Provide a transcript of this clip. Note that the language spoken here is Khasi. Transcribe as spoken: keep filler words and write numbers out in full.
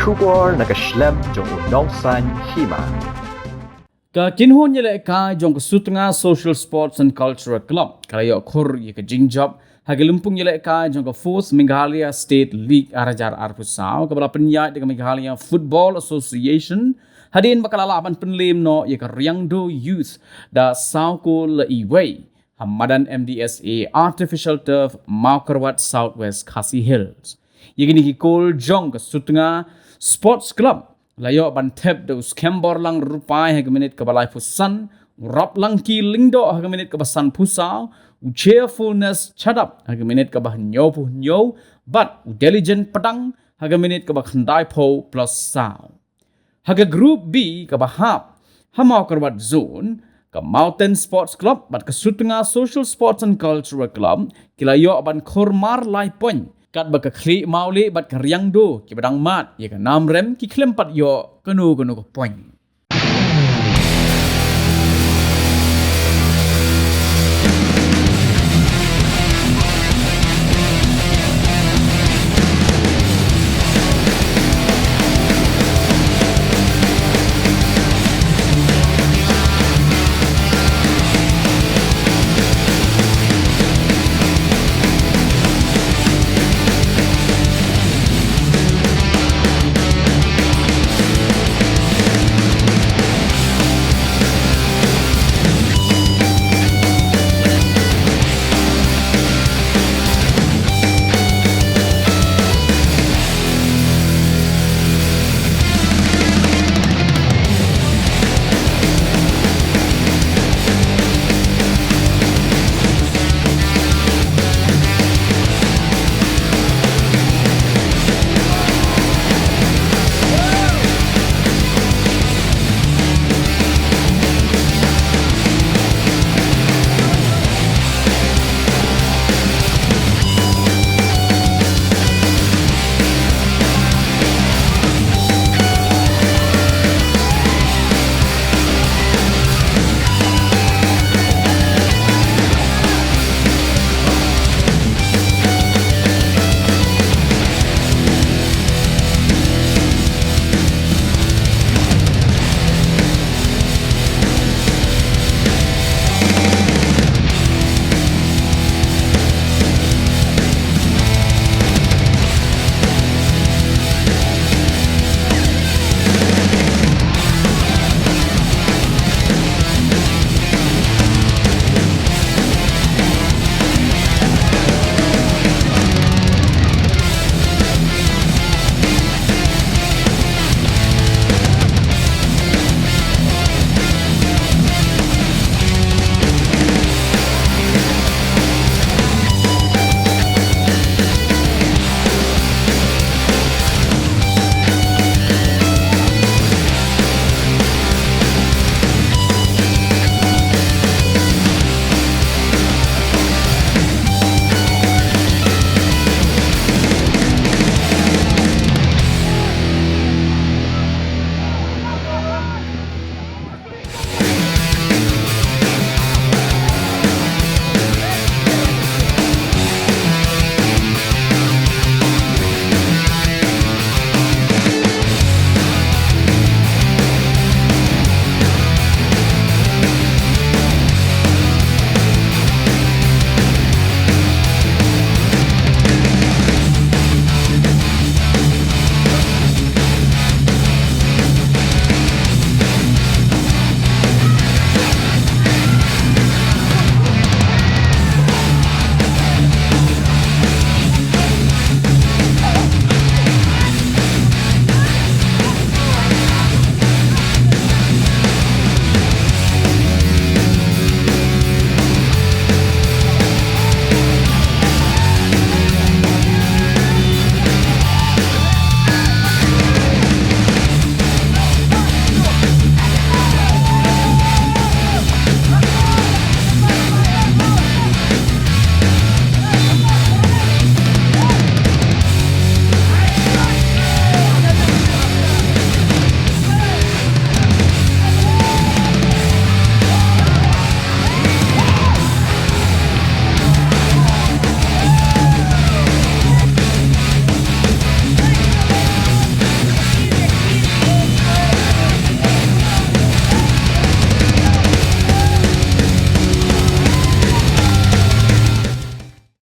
Khubor na ka shlem jong u Nongsaiñ Hima. Ka kynhun ïalehkai jong ka Sutnga Social Sports and Cultural Club ka la ïoh khur ïa ka jingjop ha ka lympung ïalehkai jong ka Fourth Meghalaya State League ar hajar arphew saw kaba la pynïaid da ka Meghalaya Football Association, hadien ba ka la lah ban pynlem noh ïa ka Riangdo Youth da saw kol la iwei ha madan M D S A Artificial Turf, Mawkyrwat, South West Khasi Hills. Ïa kine ki kol jong ka Sutnga Sports Club la ïoh ban thep da u Skemborlang Rupai ha ka minit kaba laiphew san, u Raplangki Lyngdoh ha ka minit kaba sanphew saw, u Cheerfulness Chadap ha ka minit kaba hynñiewphew hynñiew, bad u Diligent Padang ha ka minit kaba khyndaiphew plus saw. Ha ka Group B kaba hap ha Mawkyrwat Zone, ka Mountain Sports Club bad ka Sutnga Social Sports and Cultural Club ki la ïoh ban khur mar lai point, katba ka Khlieh Mawlieh bad ka Riangdo kiba dang mad ïa ka nam rem ki khlem pat ïoh kano kano ka point.